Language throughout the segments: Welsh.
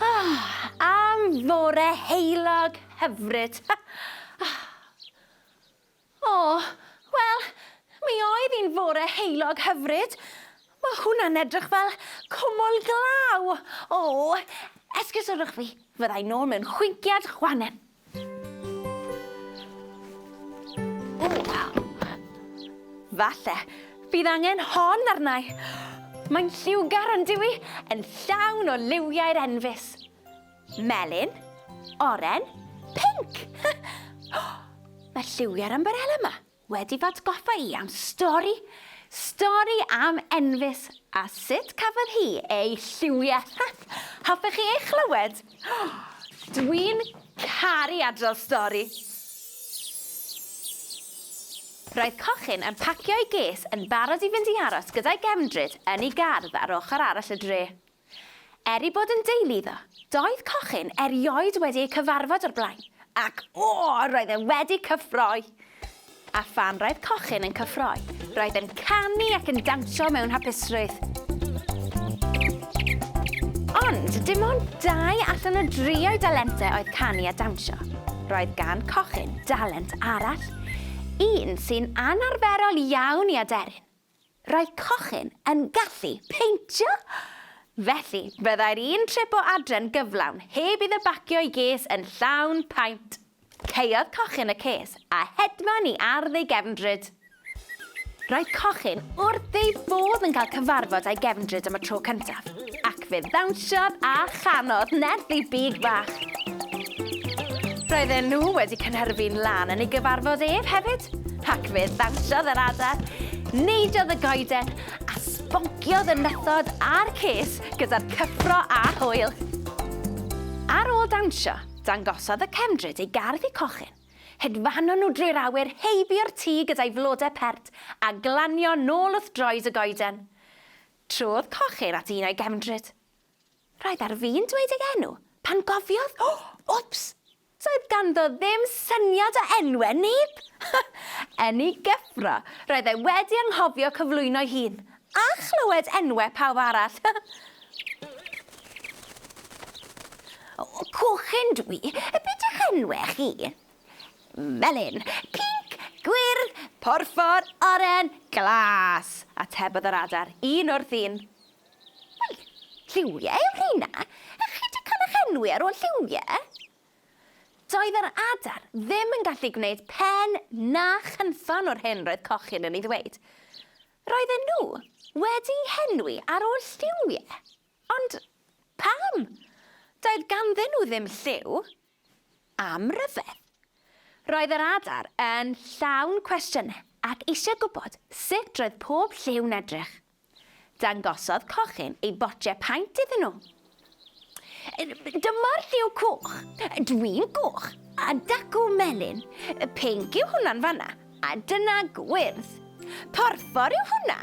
Ah, am fore heulog hyfryd. O, wel, mi oedd hi'n fore heulog hyfryd. Mae hwnna'n edrych fel cwmwl glaw. O, esgusodwch fi, fyddai nôl mewn chwinciad chwanen. Falle bydd angen hon arnai. Mae'n lliwgar yn dyw i, yn llawn o liwiau'r enfys. Melyn, oren, pinc. Mae lliwiau'r ymbarela yma wedi f'atgoffa i am stori, stori am enfys a sut cafodd hi ei lliwiau. Hoffech chi ei chlywed? Dwi'n caru adrodd stori. Roedd Cochyn yn pacio'i ges yn barod i fynd i aros gyda'i gefndryd yn ei gardd ar ochr arall y dre. Er ei bod yn deulu iddo, doedd Cochyn erioed wedi eu cyfarfod o'r blaen, ac o, roedd e wedi cyffroi! A phan roedd Cochyn yn cyffroi, roedd e'n canu ac yn dawnsio mewn hapusrwydd. Ond dim ond dau allan o dri o'i dalentau oedd canu a dawnsio. Roedd gan Cochyn dalent arall, un sy'n anarferol iawn i aderyn. Roedd Cochyn yn gallu peintio! Felly, byddai'r un trip o adre'n gyflawn heb iddo bacio'i ges yn llawn paent. Caeodd Cochyn y ces a hedfan i ardd ei gefndryd. Roedd Cochyn wrth ei fodd yn cael cyfarfod â'i gefndryd am y tro cyntaf, ac fe ddawnsiodd a chanodd nerth ei big bach. Roedden nhw wedi cynhyrfu'n lân yn ei gyfarfod ef hefyd, ac fe ddawnsiodd yr adar, neidiodd y goeden, a sbonciodd y nythod a'r ces gyda'r cyffro a hwyl. Ar ôl dawnsio, dangosodd y cefndryd ei gardd i Cochyn. Hedfanon nhw drwy'r awyr heibio'r tŷ gyda'i flodau pert a glanio nôl wrth droed y goeden. Trodd Cochyn at un o'i gefndryd. Roedd ar fin dweud ei enw pan gofiodd, o, wps! Doedd ganddo ddim syniad o enwe neb! Yn ei gyffro, roedd e wedi anghofio cyflwyno'i hun, a chlywed enwe pawb arall. O, Cochyn dwi, be 'di'ch enwe chi? Melyn, pinc, gwyrdd, porffor, oren, glas, atebodd yr adar, un wrth un. Wel, lliwiau yw rheina. Ych chi 'di cael eich enwi ar ôl lliwiau? Doedd yr adar ddim yn gallu gwneud pen na chynffon o'r hyn roedd Cochyn yn ei ddweud. Roedden nhw wedi'u henwi ar ôl lliwiau. Ond pam? Doedd ganddyn nhw ddim lliw. Am ryfedd. Roedd yr adar yn llawn cwestiynau ac eisiau gwybod sut roedd pob lliw'n edrych. Dangosodd Cochyn ei botiau paent iddyn nhw. Dyma'r lliw coch. Dwi'n goch, a dacw melyn. Pinc yw hwnna'n fanna, a dyna gwyrdd. Porffor yw hwnna,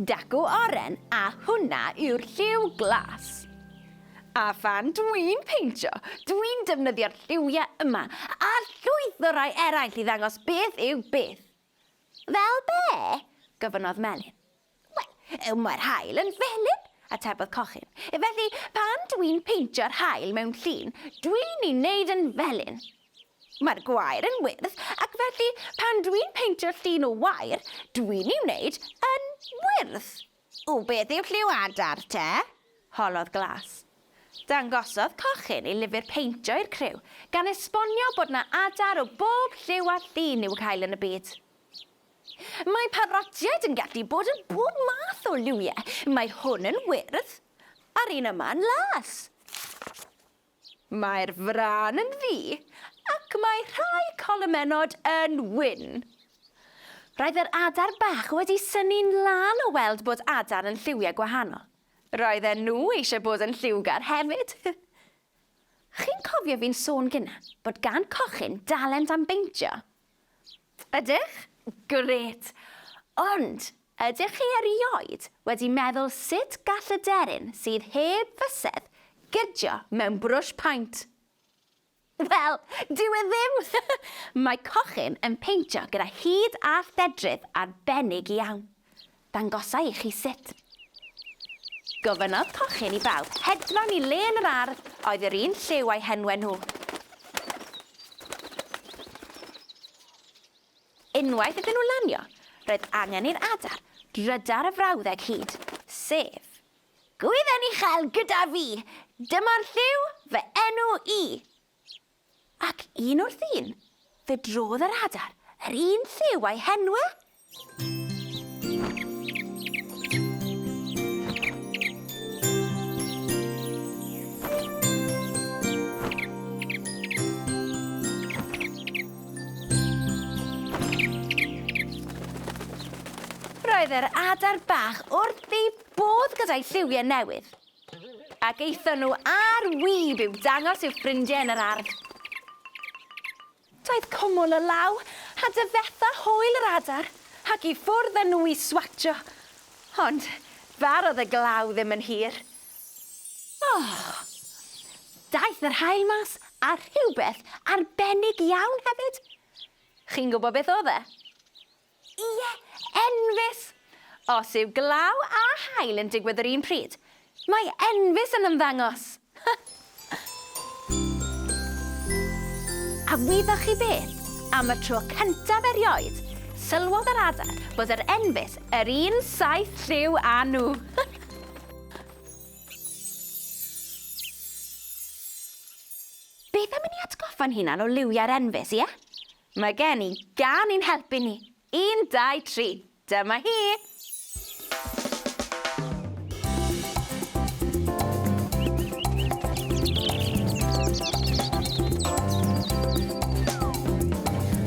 dacw oren, a hwnna yw'r lliw glas. A phan dwi'n peintio, dwi'n defnyddio'r lliwiau yma a llwyth o rai eraill i ddangos beth yw beth. Fel be? gofynnodd Melyn. Wel, mae'r haul yn felyn, atebodd Cochyn. Felly, pan dwi'n peintio'r haul mewn llun, dwi'n ei wneud yn felyn. Mae'r gwair yn wyrdd, ac felly pan dwi'n peintio llun o wair, dwi'n ei wneud yn wyrdd. O, beth yw lliw adar, te? holodd Glas. Dangosodd Cochyn ei lyfr peintio i'r criw, gan esbonio bod 'na adar o bob lliw a llun i'w cael yn y byd. Mae parotiaid yn gallu bod yn bob math o liwiau. Mae hwn yn wyrdd, a'r un yma'n las. Mae'r frân yn ddu, ac mae rhai colomennod yn wyn. Roedd yr adar bach wedi synnu'n lân o weld bod adar yn lliwiau gwahanol. Roedden nhw eisiau bod yn lliwgar hefyd. Chi'n cofio fi'n sôn gynna bod gan Cochyn dalent am beintio? Ydych? Grêt! Ond, ydych chi erioed wedi meddwl sut gall y deryn sydd heb fysedd gydio mewn brwsh paent? Wel, dyw e ddim! Mae Cochyn yn peintio gyda hud a lledrith arbennig iawn. Dangosa i chi sut. Gofynnodd Cochyn i bawb hedfan i le yn yr ardd oedd yr un lliw â'u henwe nhw. Unwaith iddyn nhw lanio, roedd angen i'r adar drydar y frawddeg hyd, sef, Gwydden uchel gyda fi! Dyma'r lliw, fy enw i! Ac un wrth un, fe drodd yr adar yr un lliw â'i henwe. Roedd yr adar bach wrth eu bodd gyda'i lliwiau newydd, ac aethon nhw ar wib i'w dangos i'w ffrindiau yn yr ardd. Daeth cwmwl o law a dyfetha hwyl yr adar, ac i ffwrdd â nhw i swatio. Ond barodd y glaw ddim yn hir. O! Daeth yr haul mas a rhywbeth arbennig iawn hefyd. Chi'n gwybod beth oedd e? Ie, enfys! Os yw glaw a haul yn digwydd yr un pryd, mae enfys yn ymddangos! A wyddoch chi beth? Am y tro cyntaf erioed, sylwodd yr adar bod yr enfys yr un saeth lliw â nhw. Beth am i ni atgoffa'n hunan o liwiau'r enfys, ie? Mae gen i gân i'n helpu ni. Un, dau, tri. Dyma hi!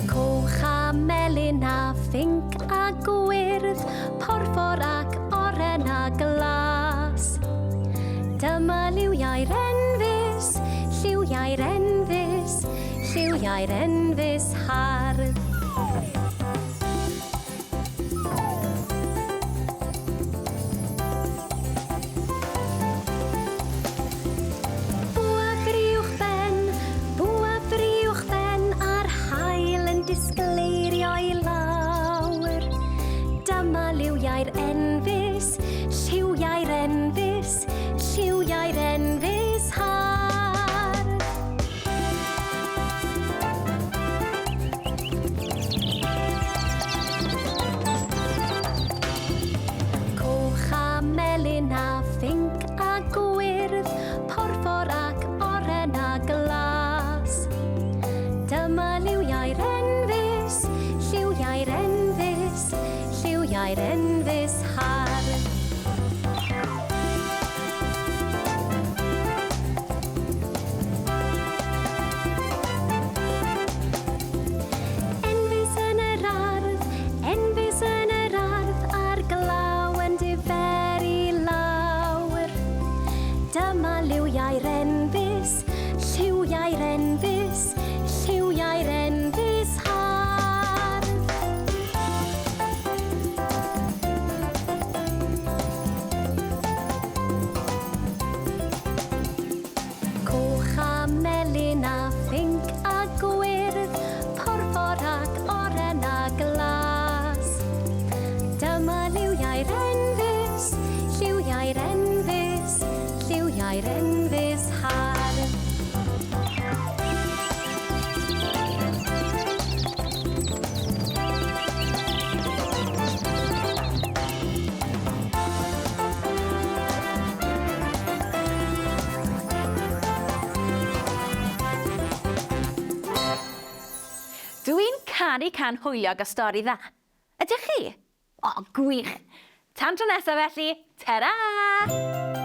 Coch a melyn a phinc a gwyrdd, porffor ac oren a glas. Dyma liwiau'r enfys, lliwiau'r enfys, Lliwiau'r enfys hardd. Bwa fri uwchben, bwa fri uwchben, a'r haul yn disgleirio i lawr. Dyma liwiau'r enfys, lliwiau'r enfys, lliwiau'r enfys hardd. Coch a melyn a phinc a gwyrdd, porffor ac oren a glas. Dyma liwiau'r enfys, lliwiau'r enfys, lliwiau'r enfys hardd. Enfys yn yr ardd, enfys yn yr ardd, a'r glaw yn diferu lawr. Dyma liwiau'r enfys, lliwiau'r enfys, lliwiau'r enfys hardd. Coch a melyn a phinc a gwyrdd, porffor ac oren a glas. Dyma liwiau'r enfys, lliwiau'r enfys, lliwiau'r enfys hardd. Dwi'n caru can hwyliog a stori dda. Ydych chi? O, gwych! Tan tro nesaf felly, ta-ra!